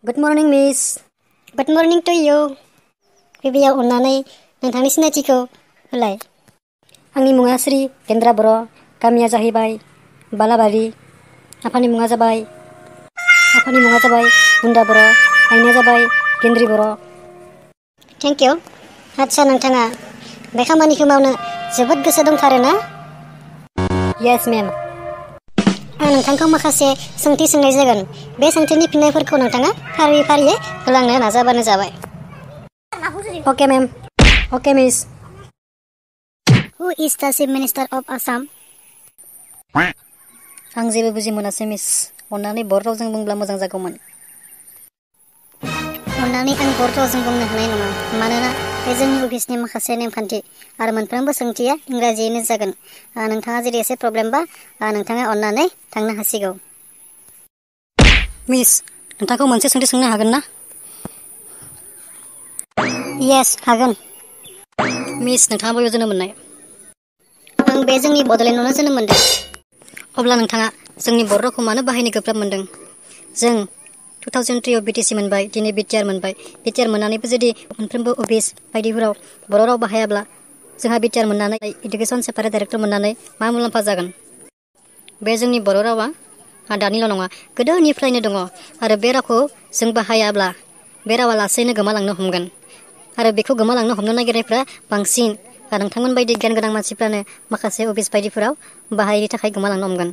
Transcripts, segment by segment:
Good morning, Miss. Good morning to you. गिबियाव अननानै नोंथांनि सिनायथिखौ होलाय। आंनि मुङा श्री गेन्द्रा बर', गामिया जाहैबाय बालाबारि, आफानि मुङा जाबाय बुन्दा बर', आइना जाबाय गेन्द्रि बर'। Thank you. आदसा नोंथाङा बे खामानिखौ मावनो जोबोद गोसो दंथारो ना? येस मेम। आं नोंथांखौ माखासे सोंथि सोंनाय जागोन। बे सोंथिनि फिननायफोरखौ नोंथाङा फारियै फारियै होलांनो नाजाबानो जाबाय। Okay, ma'am. Okay, miss. Who is the Chief Minister of Assam? आं जेबो बुजि मोनासै मिस। अन्नानै बर' रावजों बुंब्ला मोजां जागौमोन। अन्नानै आं बर' रावजों बुंनो हानाय नङा, मानोना बे जोंनि अफिसनि माखासे नेमखान्थि आरो मोनफ्रोमबो सोंथिया इंराजियैनो जागोन। नोंथाङा जुदि एसे प्रब्लेमबा नोंथाङा अन्नानै थांनो हासिगौ। मिस, नोंथांखौ मोनसे सोंथि सोंनो हागोन ना? येस, हागोन। मिस, नोंथाङा बबेयाव जोनोम मोननाय? आं बे जोंनि बड'लेण्डआवनो जोनोम मोनदों। अब्ला नोंथाङा जोंनि बर' रावखौ मानो बाहायनो गोब्राब मोनदों? जों 2003आव BTC मोनबाय, दिनै BTR मोनबाय। BTR मोननानैबो जुदि मोनफ्रोमबो अफिस बायदिफोराव बर' राव बाहायाब्ला जोंहा BTR मोननानै इडुकेसन सेपारेट डाइरेक्टर मोननानै मा मुलाम्फा जागोन? बे जोंनि बर' रावा दानिल' नङा, गोदोनिफ्रायनो दङ आरो बे रावखौ जों बाहायाब्ला बे रावा लासैनो गोमालांनो हमगोन। आरो बेखौ गोमालांनो हमनो नागिरनायफ्रा बांसिन नोंथांमोन बायदि गियान गोनां मानसिफ्रानो माखासे अफिस बायदिफोराव बाहायनि थाखाय गोमालांनो हमगोन।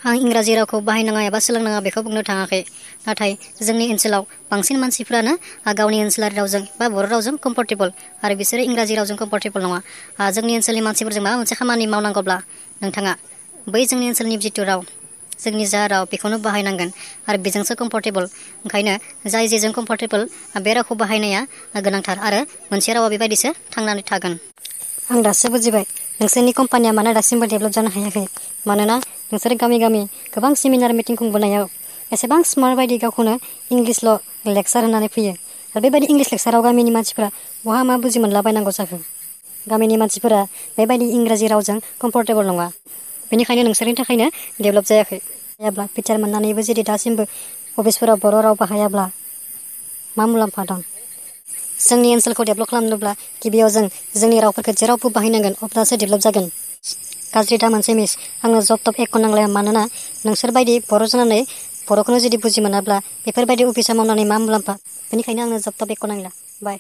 आं इंराजि रावखौ बाहायनाङा एबा सोलोंनाङा बेखौ बुंनो थाङाखै, नाथाय जोंनि ओनसोलाव बांसिन मानसिफ्रानो गावनि ओनसोलारि रावजों बा बर' रावजों कम्फर्टेबल आरो बिसोरो इंराजि रावजों कम्फर्टेबल नङा। जोंनि ओनसोलनि मानसिफोरजों माबा मोनसे खामानि मावनांगौब्ला नोंथाङा बै जोंनि ओनसोलनि जिथु राव, जोंनि जा राव बेखौनो बाहायनांगोन आरो बेजोंसो कम्फर्टेबल। ओंखायनो जाय जेजों कम्फर्टेबल बे रावखौ बाहायनाया गोनांथार आरो मोनसे रावा बेबायदिसो थांनानै थागोन। आं दासो बुजिबाय नोंसोरनि कम्पानिया मानो दासिमबो डेभेलप जानो हायाखै। मानोना नोंसोर गामि गामि गोबां सेमिनार मिटिं खुंबोनायाव एसेबां स्मार्ट बायदि गावखौनो इंलिसल' लेक्सार होनानै फैयो। आरो बेबायदि इंलिस लेक्साराव गामिनि मानसिफ्रा बहा मा बुजि मोनलाबायनांगौ जाखो? गामिनि मानसिफोरा बेबायदि इंराजि रावजों कम्फर्टेबल नङा। बेनिखायनो नोंसोरनि थाखायनो डेभेलप जायाखै। जायाब्ला टिचार मोननानैबो जुदि दासिमबो अफिसफोराव बर' राव बाहायाब्ला मा मुलाम्फा दं? जोंनि ओनसोलखौ डेभेलप खालामनोब्ला गिबियाव जों जोंनि रावफोरखौ जेरावबो बाहायनांगोन, अब्लासो डेभेलप जागोन। गाज्रि दा मोनसे मिस, आंनो जब टब एख' नांलाया, मानोना नोंसोरबायदि बर' जानानै बर'खौनो जुदि बुजि मोनाब्ला बेफोरबायदि अफिसाव मावनानै मा मुलाम्फा? बेनिखायनो आंनो जब टब एख' नांला। बाय।